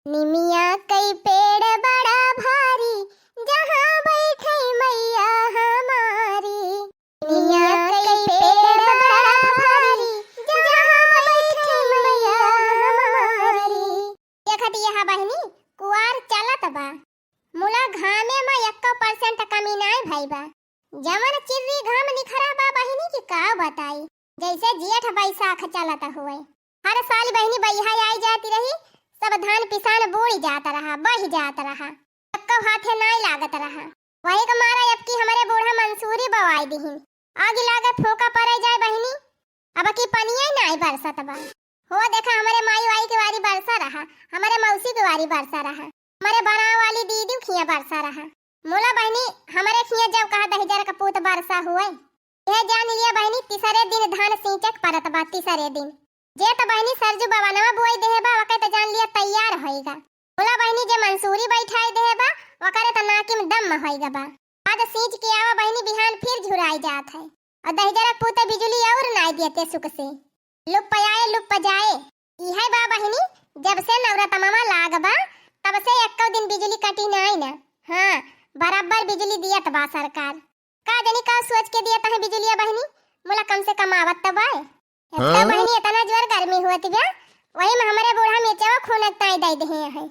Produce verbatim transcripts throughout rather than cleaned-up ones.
निमिया कई पेड़ बड़ा भारी, जहाँ बैठे मैया हमारी। निमिया कई पेड़ बड़ा भारी, जहाँ बैठे मैया हमारी। देखत यह बहिनी, कुआर चलत बा। मुला घामे मा एक्को percent कमी नाय भई बा। जवन चिर्री घाम निखरा बा बहिनी कि का बताई, जैसे जेठ बैसाख चलत हुए। हर साल बहिनी बइहा आई जाती रही, सब धान पिसान बूड़ जात रहा, बहि जात रहा, एक्को हाथे नाय लागत रहा। वही के मारा अब की हमरे बूढ़ा मंसूरी बवाई दिहिन। आग लागे फोका परे जाए बहिनी, अब की पनिया ही नाय बरसत बा। हो देखा, हमरे माई वाई के वारी बरसा रहा, हमरे मौसी के वारी बरसा रहा, हमरे बनाव वाली दीदी खिया बरसा रहा। मुला बहिनी, हमरे खिया जब कहा दहिजर का पूत बरसा हुए। यह जान लिया बहिनी, तीसरे दिन धान सींचक परत बा, तीसरे दिन। जे त बहिनी सरजू बवनवा बोई देहे बा, वके त जान लिया तैयार होइगा। मुला बहिनी, जे मंसूरी बैठाई देहे बा, वकरे त नाकिम दम होइगा बा। आज सींच के आवा बहिनी, बिहान फिर झुराई जात है। और दहिजरा पूते बिजुली और नाई दियते सुख से। लुप्प आए, लुप्प जाए। इहे बा बहिनी, जब से नवरतमवा लाग बा, तब से एक्को दिन बिजुली कटी नाई ना। हाँ, बराबर बिजुली दियत बा सरकार। का जनी का सोच के दियत है बिजुलिया बहिनी, मुला कम से कम आवत त बाय। एक तो हाँ? बहिनी इतना जोर गर्मी हुआ थी बा, वही में हमरे बूढ़ा मेचवा खून ताई दे दे हैं।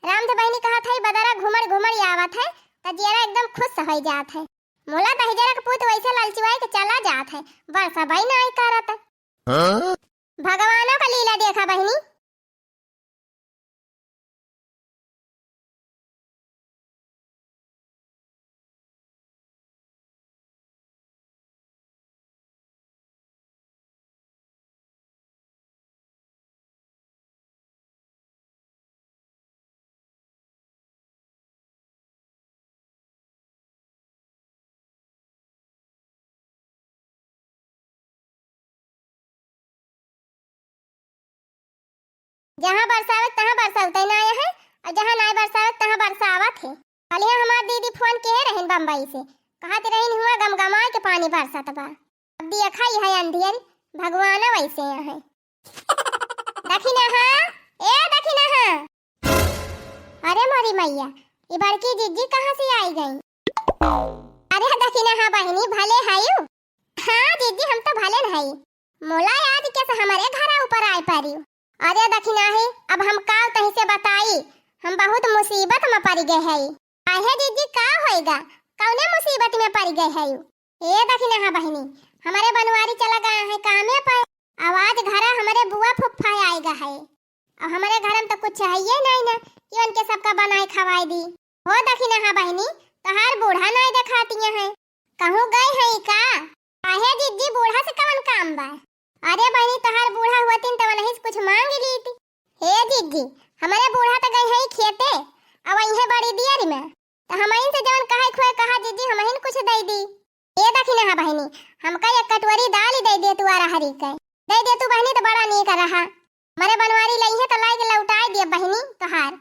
राम तो बहिनी कहत है, बदरा घूमर घूमर आवत है, त जियरा एकदम खुश हो जात है। मुला दहिजरा के पूत वैसे ललचुआई के चला जात है, बरसा बई नाई करत। हाँ? भगवानों का लीला देखा बहिनी। जहाँ बरसावे तहाँ बरसावते ना आया है, और जहाँ नाय बरसावे तहाँ बरसावत है। कलिया हमार दीदी फोन किहे रहिन बम्बई से, कहत रहिन हुआ गमगमाए के पानी बरसत बा। अब दिया खाई है अंधियरी, भगवान वैसे है। दखिनहा, ए दखिनहा। अरे मोरी मैया, ई बड़की जिज्जी कहाँ से आई गई? अरे दखिनहा बहिनी, भले हयू? हाँ जिज्जी, हम तो भले न हई। मोला आज कैसे हमारे घरा ऊपर आए पड़ी। अरे दखिनहा, अब हम का तही से बताई, हम बहुत मुसीबत में पड़ गए हई। आहे जिज्जी, का होएगा? कौने मुसीबत में पड़ गए हयू? ए दखिनहा बहिनी, हमरे बनवारी चला गया है कामे पर। आवाज घरा हमरे बुआ फुफ्फा आएगा है। अब हमरे घर में तो कुछ है ये नहीं ना कि उनके सबका बनाए खवाए दी। हो दखिनहा बहिनी, तोहार बूढ़ा नहीं देखाती है, कहूँ गए हैं का? आहे जिज्जी, बूढ़ा से कवन काम बा? अरे बहिनी, तोहार बूढ़ा हुआ तीन तो वनहिस कुछ मांग लीती। हे जिज्जी, हमरे बूढ़ा तो गए हैं खेते, अब वही बड़ी दियरी में। त हमहिन से जवन कहे खोए कहा जिज्जी, हमहिन कुछ दे दी। ए दखिनहा बहिनी, हमका एक कटोरी दाल ही दे दे तू अरहरी के। दे दे तू बहिनी त बड़ा नीक रहा। मरे बनवारी लइहे त लाई के लौटाए दिए बहिनी तोहार।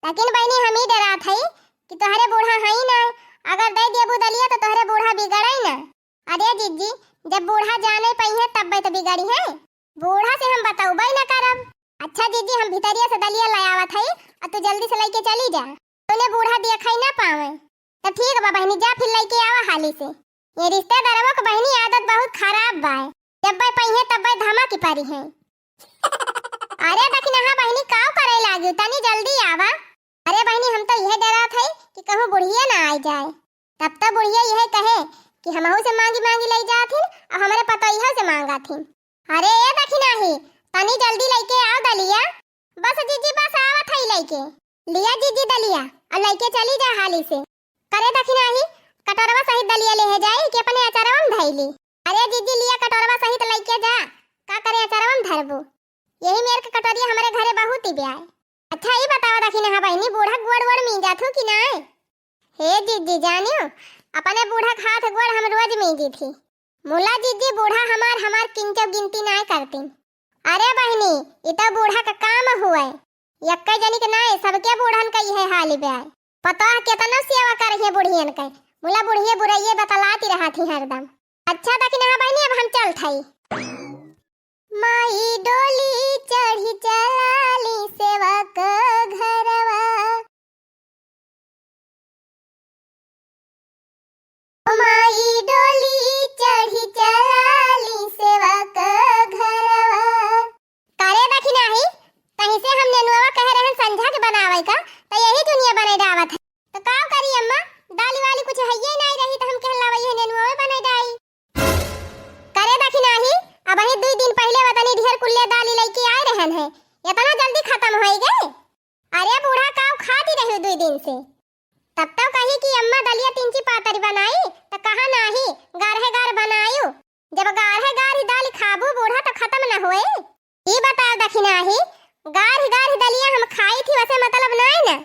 लेकिन बहिनी हम ही डरात हई कि तोहरे बूढ़ा हई ना, अगर दे देबू दलिया त तोहरे बूढ़ा बिगड़े ना। अरे जिज्जी, जब बूढ़ा जाने पइहे तब्बे त बिगड़ी है। बूढ़ा से हम बतौबे न करब। अच्छा जिज्जी, हम भितरिया से दलिया ले आवत हई, आ तू जल्दी से लइके चली जा, तूने बूढ़ा दिया खाई ना पावे। त ठीक बा बहिनी, जा फिर लइके आवा हाली से। ये रिश्तेदारवा के बहिनी आदत बहुत खराब बा, जब्बे पइहे तब्बे धमकी परी है। अरे दखिनहा बहिनी, काव करे लागी, तनी जल्दी आवा। अरे बहिनी, हम तो यह डरात हई कि कहूँ बुढ़िया ना आई जाए। तब तो बुढ़िया यह कहे कि हमहू से मांगी मांगी ले जाथिन और हमरे पतोहिया से मांगाथिन। अरे ए दखिनहा, तनी जल्दी लइके आओ दलिया। बस जिज्जी, बस आवत हई लइके। लिया जिज्जी दलिया और लइके चली जा हाली से। करे दखिनहा, कटोरवा सहित दलिया लेहे जाई कि अपने अचरवा में धइली? अरे जिज्जी, लिया कटोरवा सहित लइके जा, का करे अचरवा में धरबू? यही मेर के कटोरिया हमरे घरे बहुत ही ब्याय। अच्छा ई बतावा दखिनहा बहिनी, बूढ़ा गोड़ वोड़ मींजाथू कि नाय? हे जिज्जी जानियो, अपने बूढ़ा के हाथ गोड़ हम रोज मींजी थी। मुला जिज्जी, बूढ़ा हमार, हमार किंचो गिनती नाय करतीन। अरे बहिनी, ई तो बूढ़ा का काम हुए, यक्के जनी के नाय, सबके बूढ़न का यह हाल बे। पतोह केतनो सेवा करिहे बुढ़ियन के, मुला बुढ़िये बुरइये बतलाती रहत ही हरदम। अच्छा दखिनहा बहिनी, अब हम चलत हई। माई डोली चढ़ी चलाली सेवक घर। का, त यही जुनिया बने डावत है। त का करी अम्मा, दाली वाली कुछ हइये नाई रही, त हम कहला वही नेनुआ में बने डाई। करे दखिनाही, अबही दुई दिन पहिले वतनी ढेर कुल्ले दाली लइके आए रहन है, इतना जल्दी खतम होई गए? अरे बूढ़ा, काव खाती रही दुई दिन से? तब तो कही कि अम्मा दलिया तिंची पातरी बनाई, त कहा नाही, गाढ़े गाढ़ बनायु। जब गाढ़े गाढ़ दाल खाबू बूढ़ा, त खतम न होए। ई बताओ दखिनाही, गाढ़ गाढ़ दलिया हम खाई थी, वसे मतलब नाही न।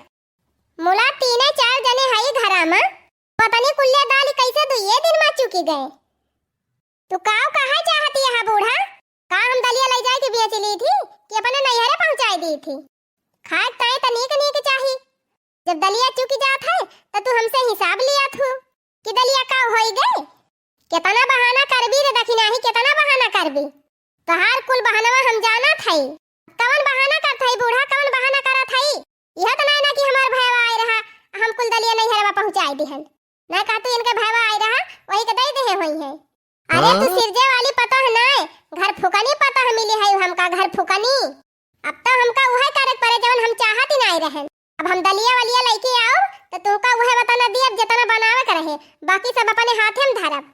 मुला तीने चार जने हई घरा मा, पता नहीं कुल्ले दाल कैसे दुइये दिन मा चुकी गए। तू काव कहा चाहती है बूढ़ा? का हम दलिया ले जाए के बेच ली थी कि अपने नैहरे पहुँचाई दी थी? खाए ताई त नीक नीक चाही। जब दलिया चुकी जात है, त तू हमसे हिसाब लिया थू कि दलिया का होई गए? केतना बहाना करबी रे दखिनाही, केतना बहाना करबी? तोहार कुल बहानवा हम जानत हई। कवन बहाना करत हई बूढ़ा, कवन बहाना करत हई? यह त नाय ना कि हमार भयवा आए रहा, हम कुल दलिया नैहरवा पहुँचाई दिहन। ना का तू इनके भयवा आए रहा, वही के दे देहे होई है। अरे तू हाँ? सिरजे वाली पतोह नाय, घर फुकनी पतोह मिली है हमका, घर फुकनी। अब तो हमका उहे करे के पड़े जवन हम चाहत ही नाय रहन। अब हम दलिया वलिया लइके आओ त तुहका उहे वतना दियब जेतना बनावे के रहे, बाकी सब अपने हाथे में धरब।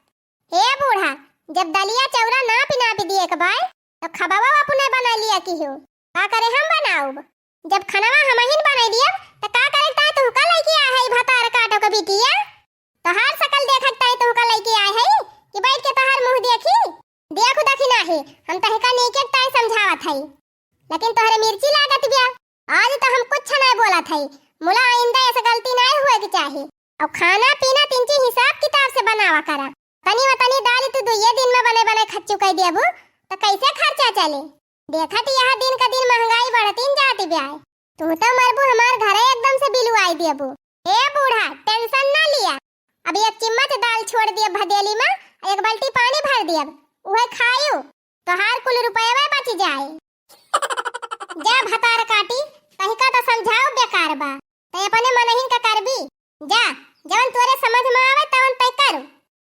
हे बूढ़ा, जब दलिया चौरा नापी नापी दिए के बाय, तो खबवा अपने बना लिया की हो, का करे हम बनाउब? जब खनवा हमहिन बनाई दियब, त का करे ताई तुहका लइके आ है भतार काटो के बिटिया? तोहार सकल देखत ताई तुहका लइके आए है कि बैठ के तोहार मुँह देखी? देखु दखिनाही, हम तहिका नीके ताई समझावत हई, लेकिन तोहरे मिर्ची लागत बिया। आज तो हम कुछ नहीं बोलत हई, मुला आइंदा ऐसे गलती नहीं हुए के चाही। अब खाना पीना तिंची हिसाब किताब से बनावा करा। तनी वतनी दाल तू दुइये दिन में बने बने खच्चू कई देबू, तो कैसे खर्चा चले? देखत यह दिन का दिन महंगाई बढ़तीन जाती ब्याय। तू तो मरबू, हमार घरे एकदम से बिलुआई देबू। ए बूढ़ा, टेंशन ना लिया, अब एक चिम्मच दाल छोड़ दियब भदेली में, एक बाल्टी पानी भर दियब, उहे खायू, तोहार कुल रुपयवा बच जाए। जा भतार काटी, तहिका तो समझाओ बेकार बा, तै अपने मनहिन का करबी। जा, जवन तोरे समझ में आवे तवन तै करू।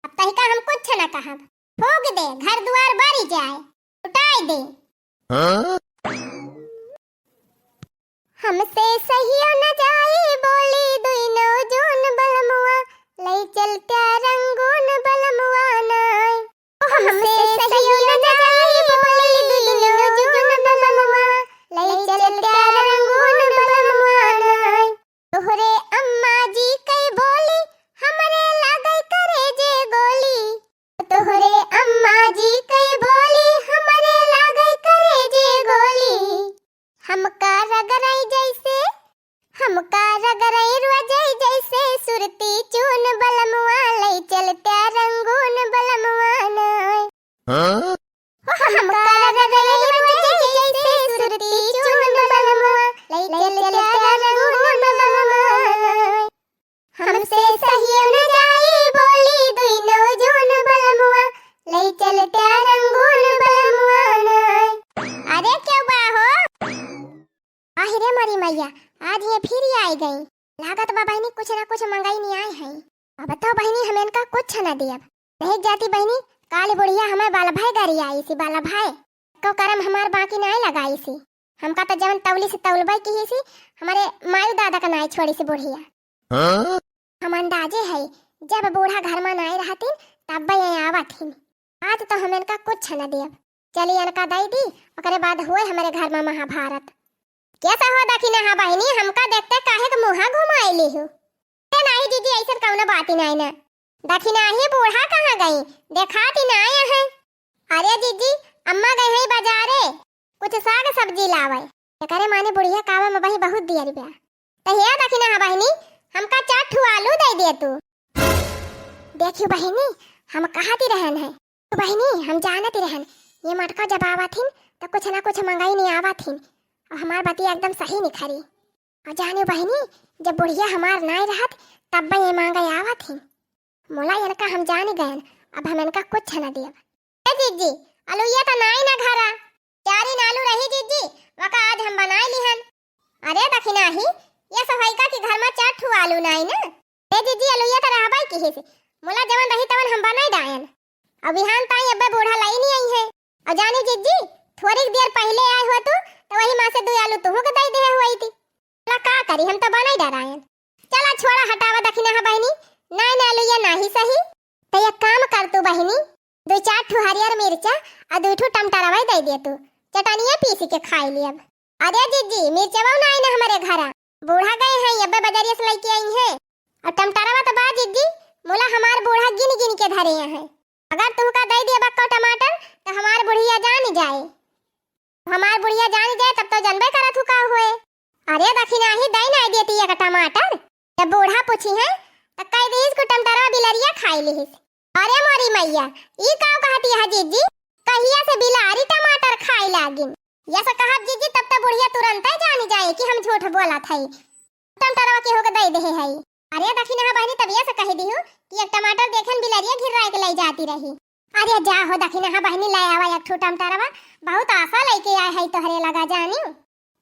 अब तहिका हम कुछ न कहब। फूक दे, घर दुआर बरी जाए, उठाई दे। हाँ? हमसे सहियो न जाई बोली दुइनो जून बलमुआ, लई चलत्या रंगून बलमुआ नाय। हमसे सहियो न जाई बोली दुइनो जून बलमुआ, लई चलत्या रंगून बलमुआ नाय। तोहरे अम्मा जी कई बोली हमरे लागई करेजे गोली। तोहरे अम्मा जी कई बोली हमरे लागई करेजे गोली। हमका रगड़ई जैसे, हमका रगड़ई रोजई जैसे सुरती चून बलमुआ, लई चलत्या रंगून बलमुआ नाय। हाँ? हमका रगड़ई रोजई जैसे सुरती चून बलमुआ, लई चलत्या रंगून बलमुआ नाय। हमसे सहियो न जाई बोली दुइनो जून बलमुआ, लई चलत्या रंगून बलमुआ नाय। अरे क्यों बा हो? आहि रे मोरी मैया, आज ये फिर ही आई गई। लागत बा बहिनी कुछ ना कुछ मंगाई नहीं आई है। अब तो बहिनी हम इनका कुछ न दियब। नहीं जाती बहिनी, काली बुढ़िया हमें बाल भाई गारी आई सी बाल भाई। को करम हमार बाकी नाय लगाई सी। हमका तो जवन तौली से तौलबई की सी, हमारे मायू दादा का नाय छोड़ी सी बुढ़िया। हाँ? हम अंदाजे है, जब बूढ़ा घर में नाय रहतीन, तब ये आवत हिन। आज तो हम इनका कुछ न देब। चली इनका दई दी, ओकरे बाद होए हमरे घर में महाभारत। कैसा हो दखिना हा बहिनी, हमका देखते काहे के मुँहा घुमाई ली हो? ए नाही जीजी, ऐसन कौनो बात ही नाही ना। दखिना ही बूढ़ा कहाँ गई, देखात ही ना आया है। अरे जीजी, अम्मा गई है बाजारे, कुछ साग सब्जी लावे। एकरे माने बुढ़िया कावा में बही बहुत दिया रुपया। तो हे दखिना हा बहिनी, हमका चार ठू आलू दे दे तू। देखियो बहिनी, हम कहत ही रहन है, तो बहिनी, हम जानत ही रहन, ये मटका जब आवत हिन, तो कुछ ना कुछ मंगाई नहीं आवत हिन। और हमार बतिया एकदम सही निखरी। और जानियो बहिनी, जब बुढ़िया हमार नाय रहत, तब ये मांगे आवत हिन। मोला इनका हम जान गयन, अब हम इनका कुछ न दियब। ए जीजी, अलुइया तो नाय ना घरा, चारिन आलू रही जीजी, वका आज हम बनाए लिहन। अरे दखिना ही, ये सफाई का कि घर में चार ठू आलू नाय ना। ए जीजी, अलुइया तो रहबे किहिस, मोला जवन रही तवन हम बनाए डायन। अब बिहान ताई अब्बे बूढ़ा लाई नहीं आई है। और जानी जीजी, थोड़ी देर पहले आए हो तू, तो वही माँ से दो आलू तुहू के दे दे हुई थी। ला का करी, हम तो बनाई डरायन। चला छोड़ा, हटावा दखिनहा बहिनी, नाई ना लुइया नाही सही। त एक काम कर तू बहिनी, दुइ चार ठो हरियर मिर्चा अउ दुइ ठो टमाटरवा दइ दिया तू, चटनिया पीस के खाई लियब। अरे जिज्जी, मिर्चवा नाई ना हमरे घरा, बूढ़ा गए हैं, अब्बे बजरिया से लइके आई हैं। अउ टमाटरवा त बा जिज्जी, मुला हमार बूढ़ा गिन गिन के धरे हैं। अगर तुहका दइ दिया बक्को टमाटर त हमार बुढ़िया जान जाए। हमार बुढ़िया जान जाए तब तो जनबे करत हू का होए। अरे दखिनहा ही दइ नाई देती एक टमाटर। जब बूढ़ा पूछी है त कह दीस कि टमाटरवा बिलरिया खाई लिहिस। अरे मोरी मैया, ई का कहती है जिज्जी? कहिया से बिलारी टमाटर खाए लागिन? यस कहब जिज्जी तब तो बुढ़िया तुरंते जान जाए कि हम झूठ बोलत हई। टमाटरवा केहू के दइ देहे हई। अरे दखिनहा बहिनी, तब यस कह दिहू कि एक टमाटर देखन बिलरिया घिर्राए के लइ जाती रही। अरे जा हो दखिनहा बहिनी, लइ आवा एक ठो टमाटरवा, बहुत आसा लइके आए हई तोहरे लगा जानिउ।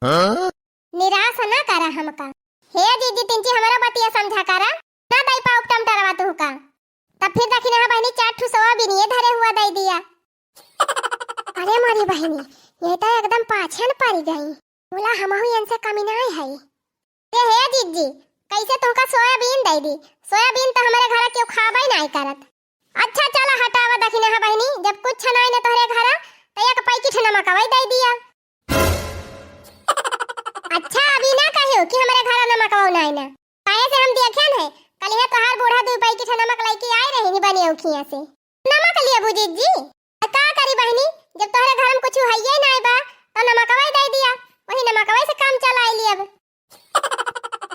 हाँ? निराश ना करा हमका। हे जिज्जी, तिनची हमरो बतिया समझा करा, ना दइ पाउब टमाटरवा तुहका। तब फिर दखिनहा बहिनी चार ठो सोयाबीनिये धरे हुआ दइ दिया। अरे मोरी बहिनी, ये तो एकदम पाछे न पड़ी गई। मुला हमहू इनसे कमी नाई हई। ए हे जिज्जी, कैसे तुहका सोयाबीन दइ दी? सोयाबीन तो हमरे घर केहू खाबे नाई करत। अच्छा चला हटावा दखिनहा बहिनी, जब कुछ नाई न तोहरे घरा, त एक पैकेट नमकवई दइ दिया। अच्छा, अभी ना कहियो कि हमरे घरा नमकवा नाई ना। काहे से हम देखेन है, कलिहे तोहार बूढ़ा दुइ पैकेट नमक लइके आए रही बनियौखिया से। नमक लियबू जिज्जी? त का करी बहिनी, जब तोहरे घर में कुछ हइये नाई बा, त नमकवा दइ दिया, वही नमकवा से काम चलाए लियब।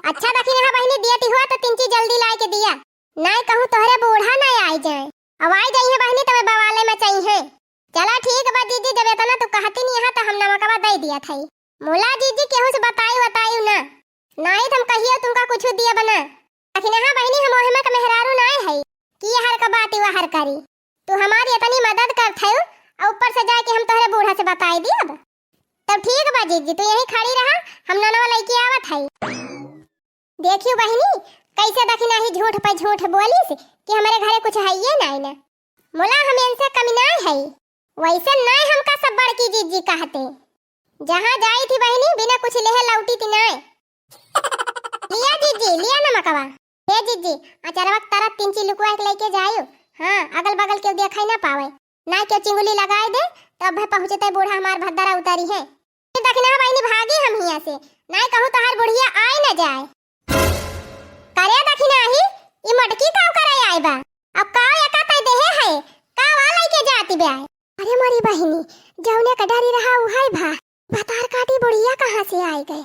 अच्छा दखिनहा बहिनी, दियती हुआ त तिनची जल्दी लाए के दिया, नाई कहूँ तोहरे बूढ़ा नाई आइ जाए। अब आइ जाइहे बहिनी, तबे बवाले मचाइहे। चला ठीक बा जिज्जी, जब एतना तू कहती नहीं है त हम नमकवा दइ दिया थई। मुला जिज्जी केहू से बताई बताई ना, नाई त हम कहियो तुमका कुछ दिया बना। दखिनहा बहिनी, हम ओहमा के मेहरारू नाई हई कि यहर का बात वहर करी। तू हमारी इतनी मदद करत हऊ अउ ऊपर से जाके हम तोहरे बूढ़ा से बताई दियब। तब ठीक बा जिज्जी, तू यहीं खड़ी रहा, हम ननवा लइके आवत हई। देखियो बहिनी, कैसे दखिनहा ही झूठ पे झूठ बोलिस कि हमरे घरे कुछ हइये नाई ना। मुला हम इनसे कमी नाई हई, वैसे नाई हमका सब बड़की जिज्जी कहते। जहाँ जाई थी बहिनी, बिना कुछ लेहे लौटी थी नाई। लिया जिज्जी, लिया नमकवा। हे जिज्जी, अचरवा के तरफ तिनची लुकवा के लइके जायो। हाँ, अगल बगल केहू देखाई ना पावे, ना केहू चिंगुली लगाए दे, तब पहुँचते बूढ़ा हमार भद्दरा उतरी है। दखिनहा बहिनी भागी हम हियाँ से, नाई कहूँ तोहार बुढ़िया आए न जाए। करे दखिनहा ही, ई मटकी काव करे आए बा? अब काव एका तय देहे है, काव आ लइके जाती बे आए। अरे मोरी बहिनी, जौने का डरी रहा उहाई भा, भतार काटी बुढ़िया कहाँ से आए गए?